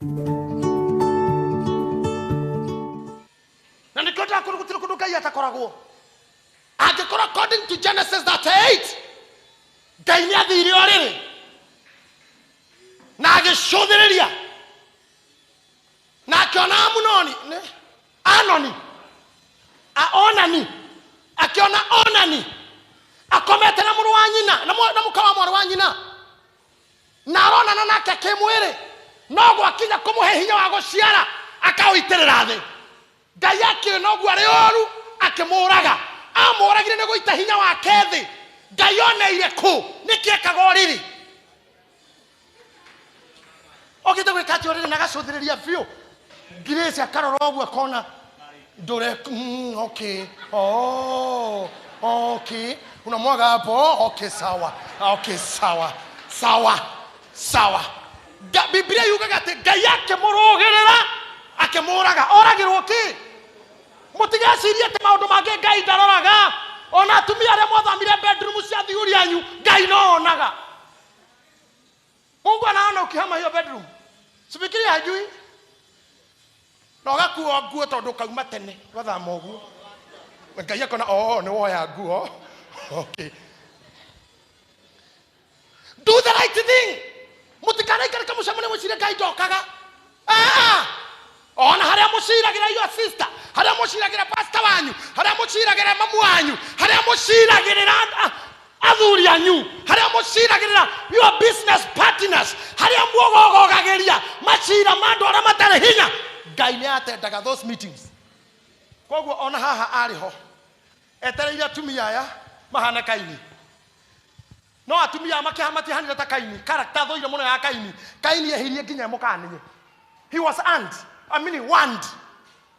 Na nĩkĩo ndakũrũ gũtirĩ kũndũ Ngai atakoragwo. Angĩkorwo according to Genesis 38, Ngai nĩ athire ũrĩrĩ na agĩcũthĩrĩria na akĩona Amunoni nĩ Anoni a Onani, akĩona Onani akomete na mũrũ wa nyina na mũka wa mwarĩ wa nyina, na aronana nake kĩmwĩrĩ, no gwakinya kũmũhe hinya wa gũciara akaũitĩrĩra thĩ. Ngai akĩona ũguo arĩ ũru akĩmũraga. Amũragire nĩ gũita hinya wake thĩ. Ngai oneire kũ? Nĩkĩ ekaga ũrĩrĩ? Okĩte gwĩka atĩ ũrĩrĩ na agacũthĩrĩria biũ. Grace akarora ũguo akona ndũre, okay, oh, okay, unamwaga hapo, okay, sawa, okay, sawa, sawa, sawa. Biblia yugaga atĩ Ngai akĩmũrũgĩrĩra akĩmũraga. Oragĩrwo kĩ? Mũtigecirie atĩ maũndũ mangĩ Ngai ndaroraga. Ona atumia arĩa mwathamire bedroom cia athuri anyu, Ngai no onaga. Mungu anaona ukihama hiyo bedroom. Sifikiri hajui. Na ũgakuo nguo tondũ ũkauma tene ũgathama ũguo. Ngai akona, oh, nĩ woya nguo. Okay. Do the right thing. Mũtikanaikare kamũcemanio mwĩcirie Ngai ndokaga. Ah! Ona harĩa mũciragĩra your sister, harĩa mũciragĩra pastor wanyu, harĩa mũciragĩra mamu wanyu, harĩa mũciragĩrĩra athuri anyu, harĩa mũciragĩrĩra your business partners, harĩa muogogogagĩria macira ma andũ arĩa matarĩ hinya, Ngai nĩ atendaga those meetings. Koguo ona haha arĩ ho etereire atumia aya mahana Kaini. No atumia aya makĩha matihanire ta Kaini. Character thũire mũno ya Kaini. Kaini ehirie nginya mũkanie. He was and, I mean warned.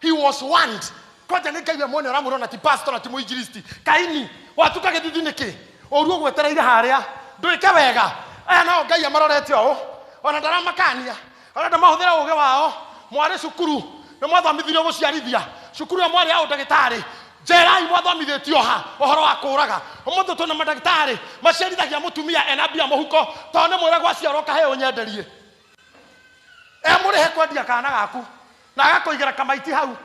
He was warned. Kwanja nĩ Ngai we mwene ũramwĩra ona ti pastor na ti mũinjilisti. Kaini, watuka gĩthithi nĩkĩ? Ũru ũgwetereire harĩa. Ndwĩke wega. Aya nao Ngai amarorete ũũ. Ona ndaramakania. Arenda mahũthĩre ũũgĩ wao. Mwarĩ cukuru nĩ mwathomithirio gũciarithia. Cukuru ĩyo mwarĩ ya ũndagĩtarĩ. Njerai mwathomithĩtio ha ũhoro wa kũũraga. Ũmũthĩ twĩna mandagĩtarĩ maciarithagia mũtumia ena mbia mũhuko tondũ nĩ mwĩre gwaciarwo kahĩĩ ũnyenderie. Emũrĩhe kwendia kana gaku na agakũigĩra kamaiti hau.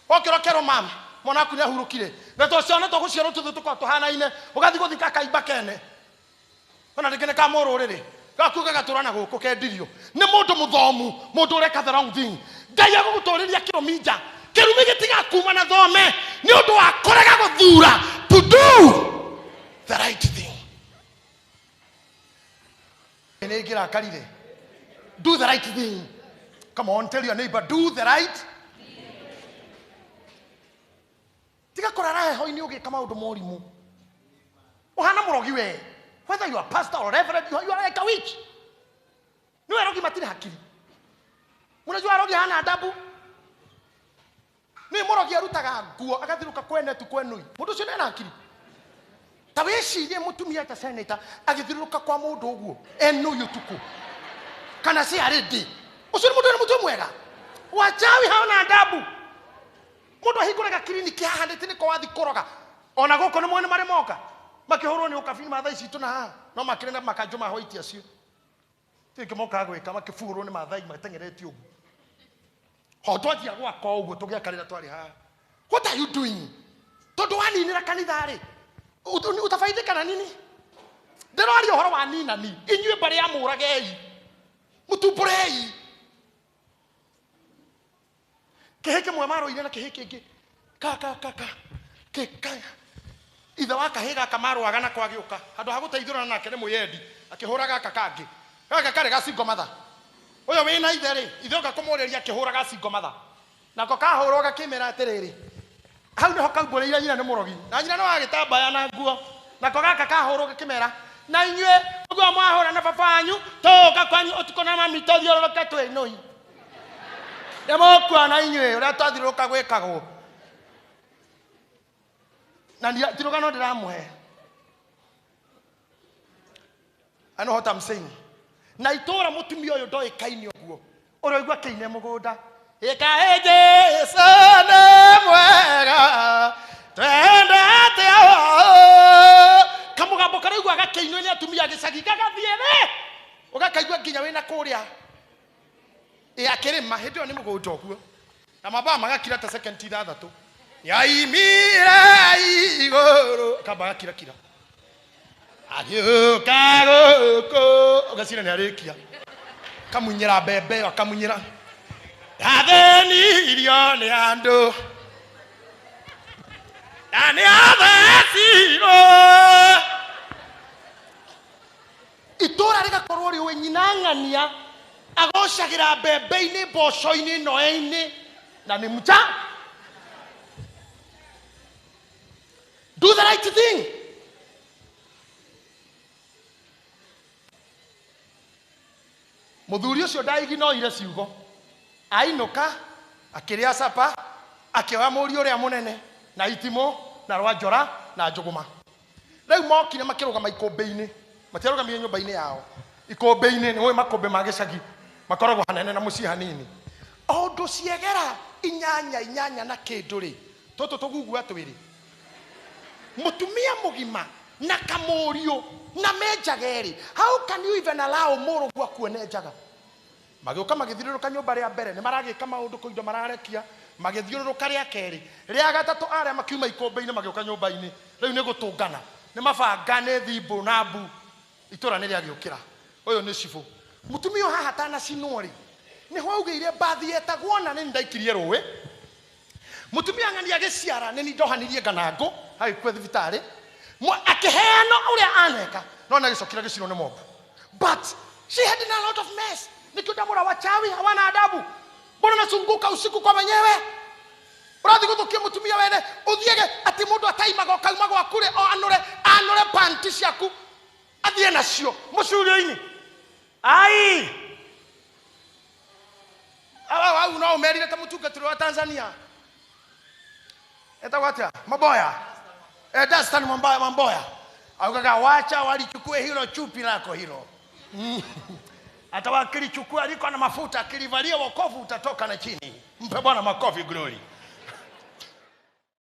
Okĩra ũkerwo mam mwana waku nĩ ahurũkire. Na tondũ ciana twa gũciarwo tũthiĩ tũkoragwo tũhanaine ũgathiĩ gũthika kaimba kene. Ona rĩngĩ nĩ ka mũrũrĩrĩ gaku gagatũra na gũkũ kendirio nĩ mũndũ mũthomu, mũndũ ũreka the wrong thing. Ngai agũgũtũrĩria kĩrumi nja, kĩrumi gĩtigakuma na thome nĩ ũndũ wa kũrega gũthura to do the right thing. Nĩ ngĩrakarire. Do the right thing. Come on, tell your neighbor, do the right. Tiga kũrara heho-inĩ ũgĩka maũndũ morimũ. Ũhana mũrogi we. Whether you are pastor or reverend, you are like a witch. Nĩ arogi matirĩ hakiri. Mũnajua arogi hana adabu. Nĩ mũrogi arutaga nguo agathiũrũka kwene tu kwenui. Mũndũ ũcio nĩ na hakiri. Ta wĩcirie mũtumia ta senator agĩthiũrũrũka kwa mũndũ ũguo enui ũtukũ. Kana si arĩ ndĩ. Ũcio nĩ mũndũ wĩna mũtwe mwega. Wachawi haona adabu. Mũndũ ahingũraga kiriniki haha nĩ nĩko wathi kũroga. Ona gũkũ nĩ mwene marĩ moka. Makĩhũrwo nĩ ũkabi Mathai citũ na haha. No makĩrĩ na makanjũ ma white acio. Tirĩ mokaga gwĩka makĩbuhũrwo nĩ Mathai mateng'eretio ũguo. Ho twanjia gwaka ũguo tũgĩaka rĩrĩa twarĩ haha. What are you doing? Tondũ waninĩra kanitha rĩ, utafaidika na nini? Ndĩraria ũhoro wa ninani. Inyuĩ mbarĩ ya mũragei. Mũtumbũrei. Kĩhĩ kĩmwe marũire na kĩhĩ kĩngĩ. Ka, ka, ka, ka. Kĩ, ka. Ithe wa kahĩ gaka marũaga nako agĩũka. Handũ ha gũteithũrana nake nĩ mwĩyendi. Akĩhũra gaka kangĩ. Gaka karĩ gacingo matha. Ũyũ wĩna ithe rĩ, ithe oka kũmũrĩria akĩhũra gacingo matha. Nako kahũrwo gakĩmera atĩrĩrĩ. Hau nĩho kaumbũrĩire nyina nĩ mũrogi. Na nyina no agĩtambaya na nguo. Nako gaka kahũrwo gakĩmera, na inyuĩ ũguo mwahũra na baba wanyu, tũgũka kwanyu ũtukũ na mami tũthiũrũrũke twĩnũi. Nĩ mũkuona inyuĩ ũrĩa twathiũrũrũka gwĩkagwo. Na ti rũgano ndĩramũhe. I know what I'm saying. Na itũra mũtumia ũyũ ndoĩkaine ũguo. Ũroigua kĩine mũgũnda. Ĩkaĩ Jesũ nĩ mwega, twendete ũũ. Kamũgambo karaigua gakĩinwo nĩ atumia gĩcagi gagathiĩ thĩ. Ũgakaigua nginya wĩna kũrĩa. Ĩ akĩrĩma hĩndĩ ĩyo nĩ mũgũnda ũguo na mambaa magakira ta second ithathatũ yaimire igũrũ akamba agakirakira agĩũka gũkũ ũgacira nĩ arĩkia akamunyĩra mbembe ĩyo akamunyĩra athĩnirio nĩ andũ na nĩ athecirwo itũra rĩgakorwo rĩũĩ nyina ng'ania agocagĩra mbembe-inĩ mboco-inĩ noe-inĩ na nĩ mcha. Do the right thing. Mũthuri ũcio ndaiginoire ciugo ainũka akĩrĩa capa akĩoya mũriũ ũrĩa mũnene na itimũ na rwanjora na njũgũma. Rĩu mokire makĩrũgama ikũmbĩ-inĩ, matiarũgamire nyũmba-inĩ yao, ikũmbĩ-inĩ. Nĩ ũĩ makũmbĩ ma gĩcagi makoragwo hanene na mũciĩ hanini. O ũndũ ciegera inyanya inyanya na kĩndũ rĩ, tũtũ tũgugua twĩrĩ, mũtumia mũgima na kamũriũ na menjaga erĩ. How can you even allow mũrũguo akuone njaga? Magĩũka magĩthiũrũrũka nyũmba rĩa mbere, nĩ maragĩka maũndũ kũu indo mararekia, magĩthiũrũrũka rĩa kerĩ, rĩa gatatũ, arĩa makiuma ikũmbĩ-inĩ magĩũka nyũmba-inĩ. Rĩu nĩ gũtũngana, nĩ mabanga, nĩ thimbũ na mbu. Itũra nĩ rĩagĩũkĩra, ũyũ nĩ cibũ. Mũtumia ũyũ haha atanacinwo rĩ, nĩho augĩire mbathi yetagwo na nĩ ndaikirie rũĩ. Mũtumia ng'ani agĩciara nĩ ndohanirie nganangũ agĩkua thibitarĩ, akĩheana ũrĩa aneka, no nĩ agĩcokire agĩcinwo nĩ mobu. But she had a lot of mess. Nĩkĩo ndamũra wachawi hawana adabu. Mbona nasunguka usiku kwa wenyewe? Ũrathiĩ gũthũkia mũtumia wene, ũthiage atĩ mũndũ ataimaga ũkauma gwaku rĩ, o anũre anũre panti ciaku athiĩ nacio mũcurio-inĩ. Ai awa au no ũmerire ta mũtungatĩri wa Tanzania etagwo atĩa, Maboya, Dastan Mamboya, Mamboya augaga wacha walichukue hilo chupi lako hilo. Hata wakilichukua liko na mafuta, akilivalia wokovu utatoka na chini. Mpe Bwana makofi, glory.